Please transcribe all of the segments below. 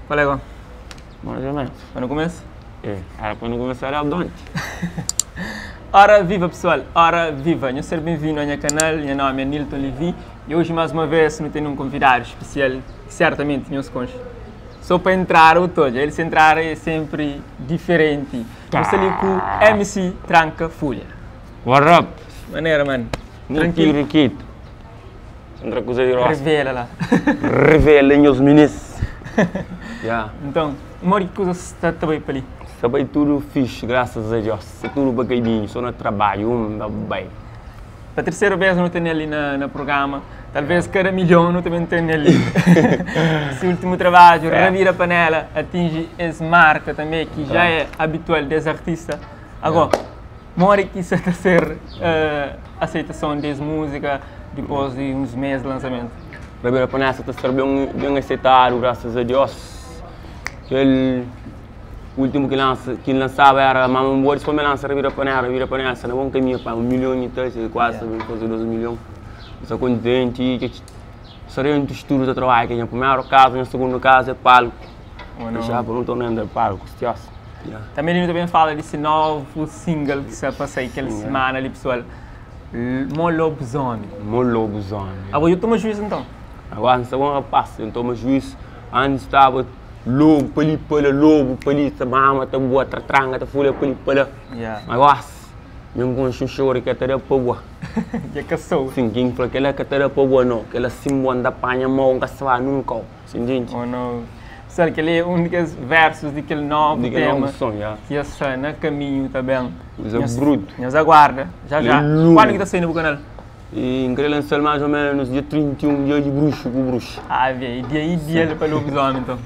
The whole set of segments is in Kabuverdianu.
Qual é agora? Mais ou menos. Para no começo? É, era para não começar a onde? Ora viva pessoal, ora viva! Nho ser bem-vindo ao meu canal, meu nome é Nilton Levi e hoje mais uma vez não tenho um convidado especial que certamente nhos conhece. Só para entrar o todo, ele se entrar é sempre diferente. Tá. Estou ali com o MC Tranka Fulha. What up? Maneira, mano. Tranquilo, Riquito. Outra coisa de roça. Revela lá. Revela meus meninos. Yeah. Então, uma que coisa está também para ali? Sabe tudo fixe, graças a Deus. É tudo bacadinho, só no trabalho, um bem. Para a terceira vez não tenho ali na, na programa. Talvez cada milhão não também tenho ali. Esse último trabalho, É. Revira Panela, atinge essa marca também, que já é habitual desse artista. Agora, mora que isso está a ser aceitação dessa música depois de uns meses de lançamento. Primeira panela está a ser bem, bem aceitado, graças a Deus. Aquele último que, lança, que lançava era Mama Boa, depois me lança Revira Panela, Revira Panela, está no bom caminho, pá, 1 milhão e tal, quase, yeah. Fazer 2 milhões. Estou contente, que seria um estudo de trabalho, que é o primeiro caso, o segundo caso é palco. Ou não? Já não estou nem de palco, Deus. Yeah. Também ele também fala desse novo single que se passei aquela semana ali, pessoal. Mo Lobisomem. Mo lobisomem. Agora eu tomo juízo então. Agora, não um rapaz, então toma juízo. Antes estava lobo, pali, pala, lobo, pali, tá mama, tá boa, tá tranga, tá folha, pali, pala. Agora, não com choro que tá pa boa. Já caçou. Sim, quem fala que ela que tá pa boa não, que ela sim boa anda panha mão, que se vai nunca. Sim, gente. Ou não? Sabe que ele é um dos versos daquele novo De que tema novo som, já. que está no caminho também. Coisa bruto. Nós aguarda, já já. Lume. Quando que está saindo no canal? E queria lançar mais ou menos dia 31, dia de bruxo com bruxo. Ah, velho, dia ideal para lobisomem então.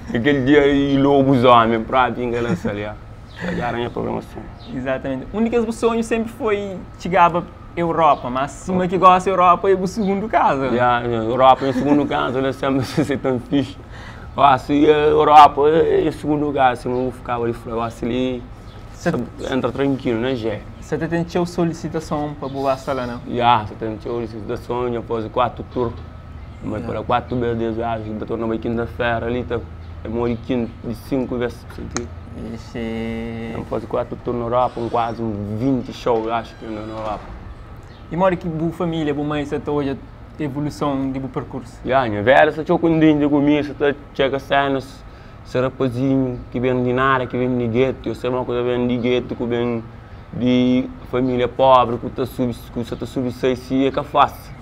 Aquele dia aí, lobisomem, pra mim, queria lançar, já. Já era a minha programação. Exatamente. O único sonho sempre foi chegar para Europa, mas uma que gosta da Europa é o segundo caso. Já, Europa é o segundo caso, eu sempre se tão fixe. Eu acho que a Europa é o segundo caso, eu não vou ficar ali fora, eu acho ali entra tranquilo, né, Gé? Você tem teu solicitação para boa sala, não? Já, você tem solicitação, eu faço quatro tours. Mas para quatro vezes de viagem, da torna quinta-feira ali, tá, é uma de quinta, de cinco vezes, você Ixi. Eu faço quatro tours na Europa, um quase um 20 shows, acho que na Europa. E mora que boa família, boa mãe, você está hoje a evolução do percurso. Já, minha velha, você está contente comigo, você está chega cenas, esse rapazinho que vem de nada, que vem de gueto, eu sei uma coisa vem de gueto, que vem de família pobre, que está sub, que está sub seis, é que é fácil.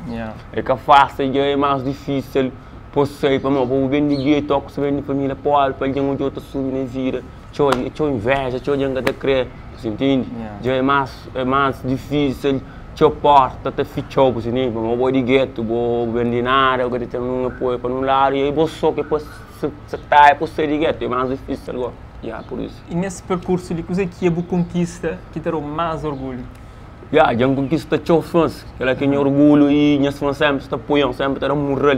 É que é fácil, e é mais difícil por sair para mim, vou vem de gueto, que você vem de família pobre, para alguém onde eu estou subindo na vida, tchau, tchau inveja, tchau gente que crê, você entende? Já é mais difícil, tchau porta, até fechou, você entende? Mas vou de gueto, vou vender nada, eu quero ter um apoio para um lado, e aí vou só que depois se tá, é por ser de gueto, é mais difícil agora. Yeah, por isso. E nesse percurso de coisa que é a conquista que te deu mais orgulho? Yeah, já conquista tchau fãs, que ela tem orgulho e minhas fãs sempre se apoiam, sempre terão moral.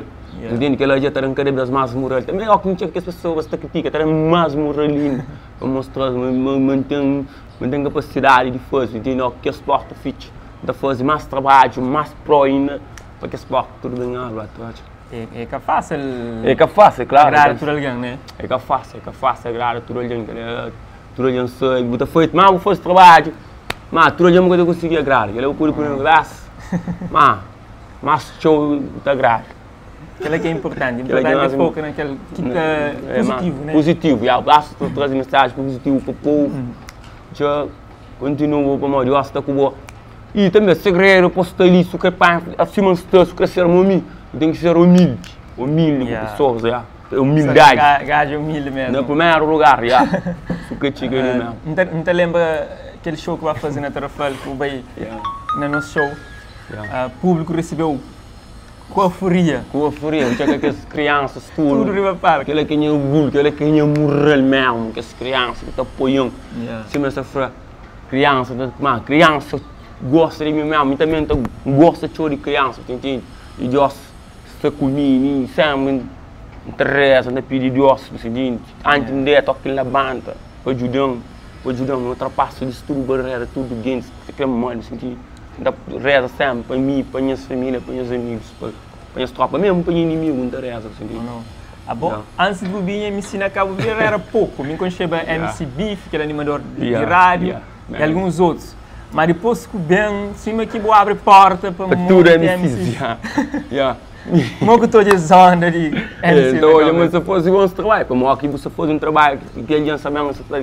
Entende? Que ela já terá cada vez mais moral. Também é que que as pessoas te criticam, terão mais moral ainda. Para mostrar, mantém, mantém capacidade de fazer, entende? Ó, que as portas fit, de fazer mais trabalho, mais pro ainda, para que as portas tudo bem abre, tu acha? É, é que é fácil. É que é fácil, claro. Agradar por alguém, né? É que é fácil, é que é fácil agradar tudo alguém, que é tudo alguém sabe, botar feito, mas vou fazer trabalho, mas tudo alguém nunca conseguir agradar, ele é o curo por um graça, mas, mas show te agrada. Aquilo é que é importante, Aquilo é que é importante é mais- foco naquele que está É, positivo, né? Positivo, já, basta trazer mensagem positivo para o povo, já continua para nós, Deus está com boa. E também, segredo, posso estar ali, se o que é acima de se quer ser um amigo, tem que ser humilde, humilde com pessoas, já. Humildade. Gajo humilde mesmo. No primeiro lugar, já. O que chega ali mesmo. Não te lembra aquele show que vai fazer na Tarrafal, que o Bay, no nosso show, o público recebeu com euforia. Com euforia, tinha aquelas crianças tudo. Tudo riba palco. Aquele que é orgulho, aquele que é moral mesmo, que as crianças que te apoiam. Se me sofre criança, mas criança gosta de mim mesmo, e também gosta de criança, tu entende? E Deus está comigo, e sempre te reza, te pede Deus, você entende? Antes de toque levanta, para ajudar, para ajudar, não ultrapassa de tudo barreira, tudo gente, você quer mal, você entende? Então, reza sempre para mim, para minhas família, para meus amigos, para, para minhas tropas, mesmo para inimigo, não te reza, você entende? Não. Abo, antis di bu binha MC na Cabo Verde era poku. Mi konxeba MC Beef, kel animador di rádiu, e alguns otus. Ma dipôs ku ben, sima ki bu abri porta pa Pa tudu MCs, ya. Ya. Mo ku ta odja es onda di MC na Cabo Verde? Ma sa faze bons trabadju, pamodi ki bu sa faze un trabadju ki algen sa ben, sa ta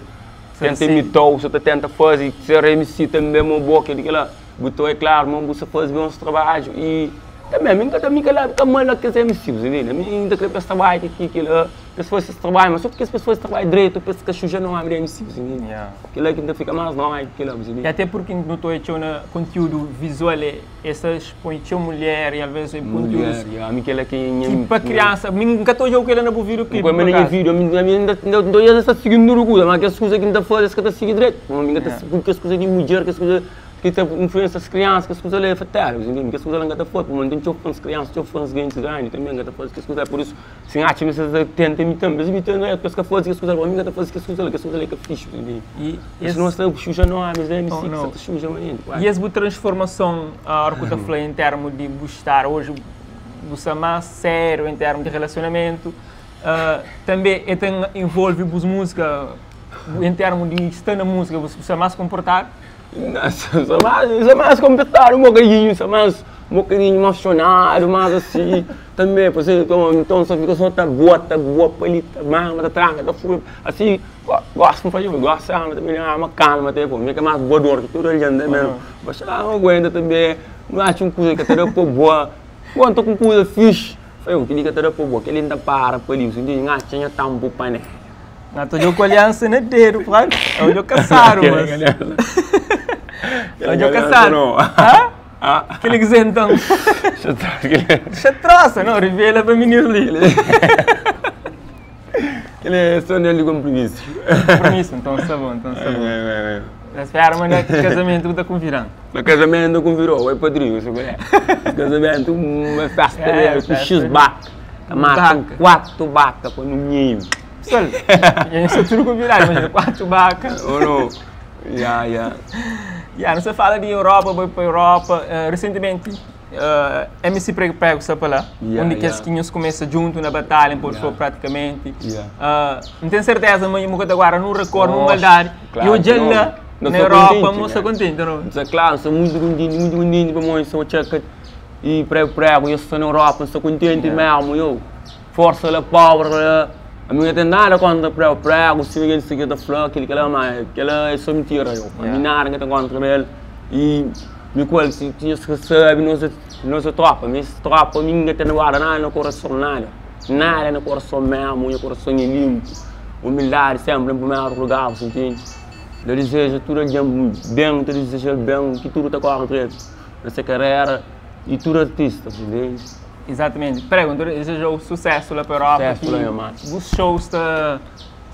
tenta imitau, sa ta tenta faze ser MC tanbe, mo bo kel kila. Bu ta oia klaru ma bu sta faze bons trabadju i tanbe mi ka ta mi ka la ka mal na kes MC bu ntende? Mi N ta kre pa es trabadja ki kila pa es faze ses trabadju ma so pa es faze trabadju dretu pa es ka suja nomi di MC bu ntende? Kila ki N ta fika mas nói ki kila bu ntende? I ate purki nu ta oia txeu na kontiúdu vizual es ta expõe txeu mulher i alves kontiúdus Mulher, mi kila ki nha ki pa kriansa mi N ka ta odja-u kila na bu vídiu klipi N ka na nha vídiu ami N ta odja es ta sigi tudu kuza ma kes kuza ki N ta faze es ka ta sigi dretu mi N ka ta kes kuza di mudjer kes kuza Ki ta influensia as kriansa, kes kuza la é fatela, bu ntende? Kes kuza la N ka ta faze, pamodi N ten txeu fãs kriansa, txeu fãs gentis grandi tanbe, N ka ta faze kes kuza la. Pur isu, si N atxa ma es ta tenta imita-m, es imita-m dretu, pa es ka faze kes kuza la, pamodi mi N ka ta faze kes kuza la, kes kuza la é ka fixi, bu ntende? I Es nos ta xuxa nomis, é MC ki sa ta xuxa manenti. I es bu transformason, ora ku ta fla en termu di bu star oji, bu sta más sériu en termu di relasionamentu, tanbe e ta envolve bus múzika en termu di sta na múzika, bu sta más konportadu? Sou mais, sou mais complicado um bocadinho, sou mais um bocadinho emocionado, mais assim, também, por exemplo, então só fica só tá boa, tá boa pa ali, tá mama, tá tranca, tá fura, assim, gosto de fazer, gosto de ama também, ama calma até, pô, que é mais voador que toda a gente mesmo, mas ah, não aguenta também, não acho um coisa que tá da pô boa, bom, tô com coisa fixe, falei, o que liga tá da pô boa, que ele ainda para pa ali, assim, não acha nha tampo panela. Na ta odja ku aliansa na dedu, claro. É odja kasaru, mas. É odja kasaru. Hã? Kili ki então. Xa trosa, não, revela pa minis li. Kili é só anel di kompromisu. Kompromisu, então sta bom, então sta bom. Na spera ma na kazamentu bu ta konvidan. Na kazamentu konvidou, é padrinhu, se ku é. Kazamentu, uma festa mesmo, ku xis baka. Ta mata 4 baka pa nu mimi. Pessoal, eu sou tudo convidado, imagina, 4 baka. Oh não. Ya, ya. Ya, não se fala de Europa, vai para Europa. Recentemente, MC Prego Prego está para lá, onde que as quinhos começa junto na batalha em Porto praticamente. Não tenho certeza, mas eu agora não recordo, não maldade. Claro, E hoje lá, Não na sou Europa, contente, não sou né? contente, não. Mas, claro, sou muito contente, muito contente para mim, sou tcheca e Prego Prego, eu estou na Europa, sou contente mesmo, eu. Força la, power la. Ami ka ten nada kontra prego prego, si algen si ki ta fla kel kela ma kela é so mintira yo. Ami nada nka ten kontra el i mi ku el si tinha si ka sabi nos é nos é tropa, mi es tropa mi nka ten guarda nada na korason nada, nada na korason mesmu, nha korason é linpu, umildadi senpri na primeru lugar bu ntende. Ta dizeja tudu algen ben, ta dizejal ben ki tudu ta kore dretu na se karera i tudu artista bu ntende. Exatamente. Prego, então desejo sucesso lá para Europa, Sucesso lá, meu mano. que os shows está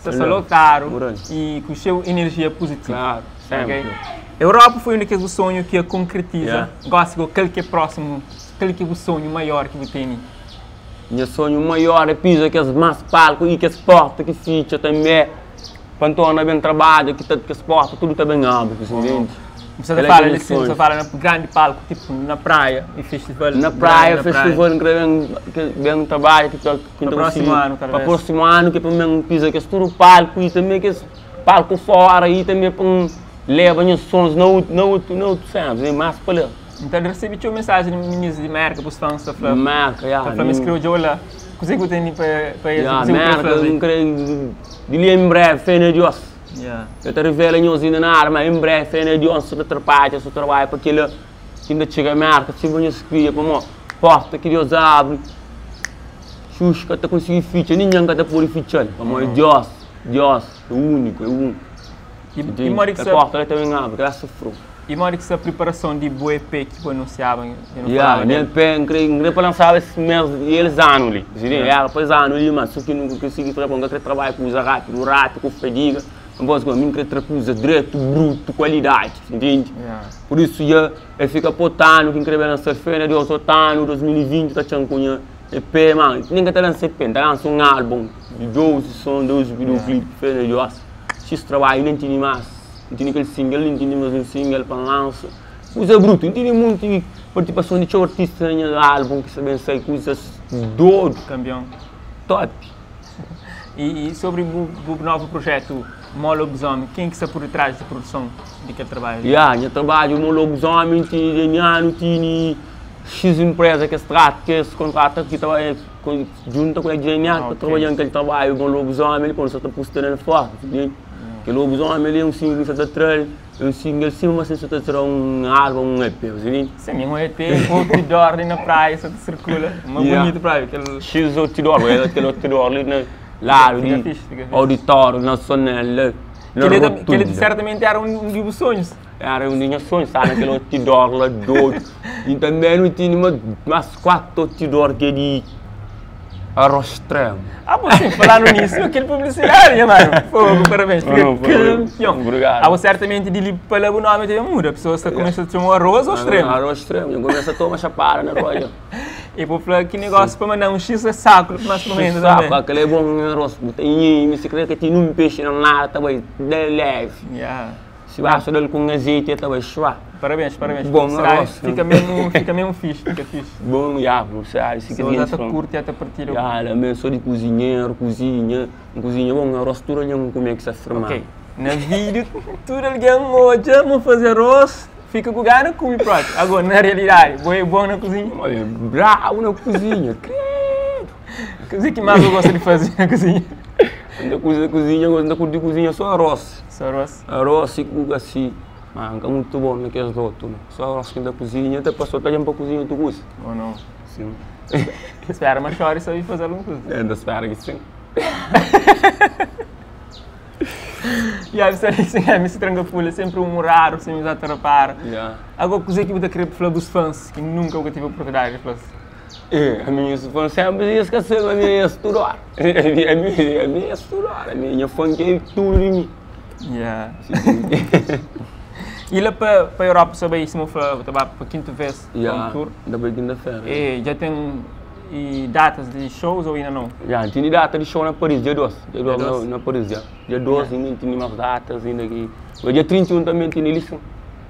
Olha, lotado por e com sua energia positiva. Claro, sempre. Ok? Europa foi um daqueles sonhos que a concretiza. Yeah. Gosto de aquele que é próximo, aquele que é o sonho maior que você tem. Nha sonho maior é pisa kes más palco e kes porta ki fitxa també pa N torna ben trabadja ki ta kes porta tudu ta ben abri, bu entende? Você Kel é fala ki é nha assim, sonho. você fala na grande palco, tipo na praia, e festival. Na praia, grande na festival, N kre ben, ke ben trabadja ki ta ki N Pa ta próximo konsigi ano, pa talvez. próximo ano ki é pa ben pisa kes tudu palco e també kes palco fora e també pa N leba nhas sons na otu na otu na otu sénas, más pa la. Então recebi txeu mensagem de meninos de América, pros fãs, ta fla, Merka, ya, ta fla, me escreveu djou lá. Kuzê que tem pa pa eles? Ya, Kuzê que eu Merka, fazer? N kre di li em breve, fé na Dios. Yeah. Eu ta revela nhos inda na ar, ma em breve, fé na Dios, su ta trapalha, su trabalha pa kila ki inda txiga Merka, si nhos kria, pamo, porta ki Dios abre, Xuxa ka ta konsigi fitxa, ninguém ka ta pode fitxal, pamo é Dios, Dios, é único, é um. E modi que Kel sa porta lá também abre, graças a fru. E modi que essa preparação de bo EP que bu anunciava, eu não Ya, falava nha dele. EP, N kre, N kre pa lansaba esse mês, e eles anu li. Era pa es anu li, mas só ki nu ka konsigi tra, N ka kre trabadja kuza rápidu, rápidu, ku fadiga. N gosta ku mi, N kre tra kuza dretu, brutu, kualidadi, entende? Pur isu, ya, el fika pa otu anu ki N kre ben lansa fé na Deus, otu anu, 2020, ta txan ku nha EP, ma nen ka ta lansa EP, N ta lansa un álbum di 12 son, 12 videoclip, fé na Deus. Xis trabadju nen tene mas. N tene kel single li, N tene mas un single pa N lansa. Kuza brutu, N tene munti partisipason di txeu artista na nha álbum ki sta ben sai, kuzas dodu. Kampion. Top. E sobri bu bu novu projetu Mó Lobizómi, ken ki sta pur ditras di produson di kel trabadju li? Ya, nha trabadju Mó Lobizómi ti di nha anu tini X inpreza ki es trata, ki es kontrata ki ta bai djunta ku DNA pa trabadja na kel trabadju Mó Lobizómi li, pon sa ta pusta nel forti, ntende? Kel lobizómi li é un single ki sa ta tra-l, é un single sima si sa ta tra un álbum, un EP, ntende? Sim, un EP, outdoor li na praia sa ta sirkula, ma bunitu praia kel. X outdoor, kel outdoor li na. Ladu di Auditóriu Nasional la na Rotunda. Kel-li sertamenti éra un di bu sonhus. Éra un di nha sonhus, staba na kel outdoor la dodu. I tanbe nu tene más kuatu outdoor ki é di arroz stremu. Ah, bo sim, falando nisso, kel publicidade, nha mano. Fogo, parabéns, fica campeão. Obrigado. Ah, bo certamente di li pa la bu nome ta muda, pessoas ta começa a te chama arroz ou extremo? Arroz extremo, nha começa a toma chapada na rua. E bu fla ki negócio pa mandar um X é saco, mas pa menda também. Saco, aquele é bom arroz. Bu ta inhimi, se crê que tem um peixe não nada, ta bai de leve. Yeah. Se basta dal com azeite, ta bai chua. Parabéns, parabéns. Bom arroz. Fica mesmo, fica mesmo fixe, fica fixe. Bom, yeah, bu sabe, se que já ta curte, já ta partilha. Yeah, também sou de cozinheiro, cozinha, cozinha bom arroz tudo alguém come que se afirma. Ok. Na vídeo, tudo alguém odja, mo fazer arroz. Fika ku gana kumi propi. Ago, na realidadi, bo é bon na kuzinha? Bo é brabu na kuzinha, kredu! Kuze ki más bu gosta di faze na kuzinha? N ta kuze kuzinha, n ta kurti kuzinha so aros. So aros? Aros i ku asi, ma N ka mutu bon na kes otu no. So aros ki N ta kuzinha, ta pasa otu algen pa kuzinha otu kuza. O no? Sin. Spera ma Xori sabe faze algun kuza. N ta spera ki sin. Ya, mi sta li, mi sta tranka fulha, sempri un raro, sem mi ta repara. Ya. Agora, kuzê ki bu ta kre fla bus fãs ki nunka bu ka tive oportunidadi di fla-s? Eh, ami nhas fãs sempri es ka sabe, ami es tudu ora. Ami, ami es tudu ora, ami nha fã ki é tudu di mi. Ya. E la pa, pa Europa, bu bai, sima bu fla, bu ta ba pa kintu vez pa un tour. Ya, N ta bai kinta-fera. E dja ten E datas di shows ou inda não? Ya, tene data di show na Paris, dia 2. Dia 2 na, na Paris, ya. Dia 2 inda tene mas datas inda ki. Mas dia 31 também tene li sim.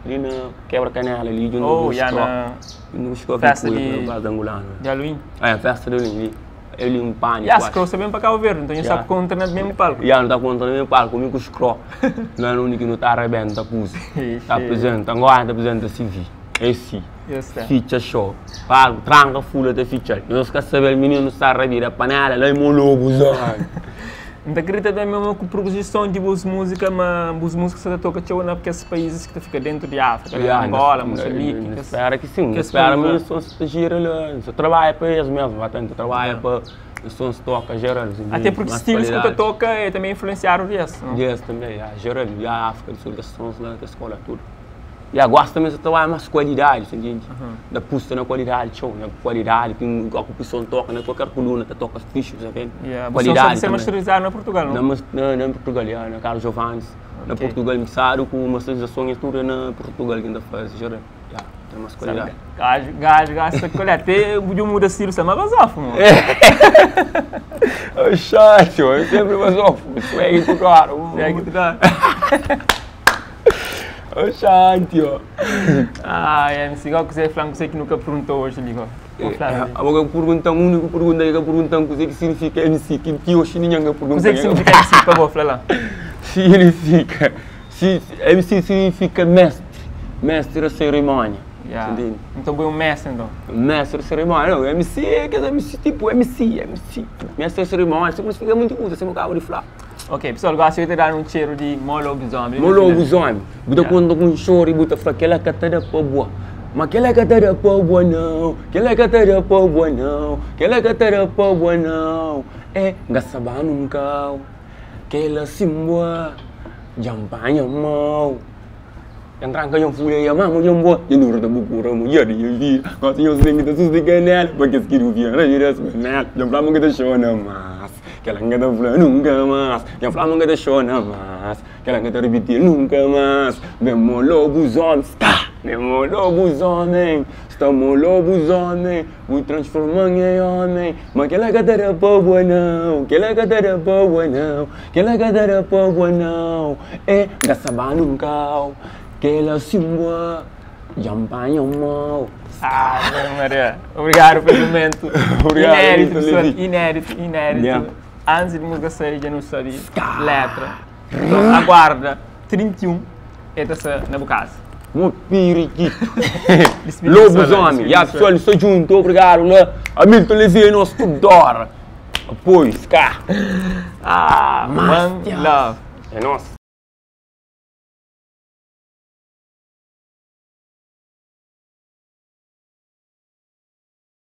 Li na Quebra Canela, li junto oh, ku ya na junto ku festa di na angolano. Di Halloween? É, festa de Halloween, li. É li um pânico. Ya, Scro sta bem pa Cabo Verde, então yeah. sa conta na mesmo palco. Ya, não tá conta no mesmo palco, mi ku Scro. Não é o único que não tá arrebenta kusa. Tá apresenta, agora tá apresenta CV. É si. Fitxa show. Pagu, tranka fula ta fitxa-l. Nhos ka sabe-l, mininu sta rabida panela la i mo lobu zóiu. N ta kridita tanbe ma ku produzison di bus múzika, ma bus múzika sa ta toka txeu na kes paízis ki ta fika dentu di Áfrika, na Angola, Moçambique, kes. N spera ki sin. N spera ma nhos sons ta gira la. N sa trabadja pa es mesmu, ba ta trabadja pa nhos sons toka jeral. Ate purki stilus ki bu ta toka é tanbe influensiadu di es, no? Di es tanbe, ya, jeral. Ya Áfrika di Sul, kes sons la, kes kola tudu. Ya gosta ma es ta trabadja mas kualidadi sa ntende? Ta pusta na kualidadi txeu, na kualidadi ki oki ku son toka na kualker kuluna ta toka fixi sa ntende? Kualidadi tanbe. Masterizadu na Portugal no? Na na Portugal ya, na Carlos Giovannis, na Portugal mixadu ku masterizason es tudu é na Portugal ki N ta fazi geral, ya ten mas kualidadi. Gajo gajo gasta kualidadi te dju muda stilu sta ma bazofu mo. Oxóxi, eu sempre bazofu, swag tudu ora. Swag tudu ora. Oxanti, ó. Ah, MC, igual kuzê fla-m kuzê ki nu ka pergunta oji li, gó. Bo fla-m li. Abo ka pergunta-m, úniku pergunta ki ka pergunta-m kuzê ki signifika MC, ki ti oxi ninhun ka pergunta-m. Kuzê ki signifika MC pa bo? Fla la. Signifika, si, MC signifika mestri, mestri da serimónia. Ya. Nton bo é un mestri, nton? Mestri da serimónia, não, MC é kes MC tipo MC, MC, mestri da serimónia, signifika munti kuza, sima bu kaba di fla. Ok, pessoal, gosi eu ta dadu un txeru di Mó Lobizómi. Mó lobizómi. Bu ta konta ku un txoru i bu ta fla, Kel-la ka ta da pa bua. Ma kel-la ka ta da pa bua nau. Kel-la ka ta da pa bua nau. Kel-la ka ta da pa bua nau. E N ka sta ba nun kau. Kel-la sin bua, dja N panha mau. Dja N tranka nha fulha i ama ma dja N bua. Dja N dura ta bukura mudjer di nha vida. Gosi nhos ten ki ta susti kanela pa kes ki duvida na vida sima mel. Dja N fla ma N ka ta xona más. Kel-la N ka ta fla nunka más Dja N fla ma N ka ta xona más Kel-la N ka ta ripiti nunka más Ben mo lobus ómi Sta! Ben mo lobus ómi Sta mo lobus ómi Bu transforma-m em ómi Ma kel-la ka ta da pa bua nau Kel-la ka ta da pa bua nau Kel-la ka ta da pa bua nau E N ka sta ba nunka Kel-la si N bua Dja N panha mau. Ave Maria. Obrigado pelo momento. Obrigado, Inédito, Nilton pessoal. Levy. Inédito, inédito. Yeah. Antis di múzika sai dja nu sabe letra. Então aguarda 31 e ta sta na bu kaza. Mo pirikitu. Despidi Lobos pessoal lá, homi. despidi Ya pessoal. pessoal, sta junto. Obrigado lá. Hamilton Levy é nos tudo hora. Apoio, ska. Ah, one love. É nosso.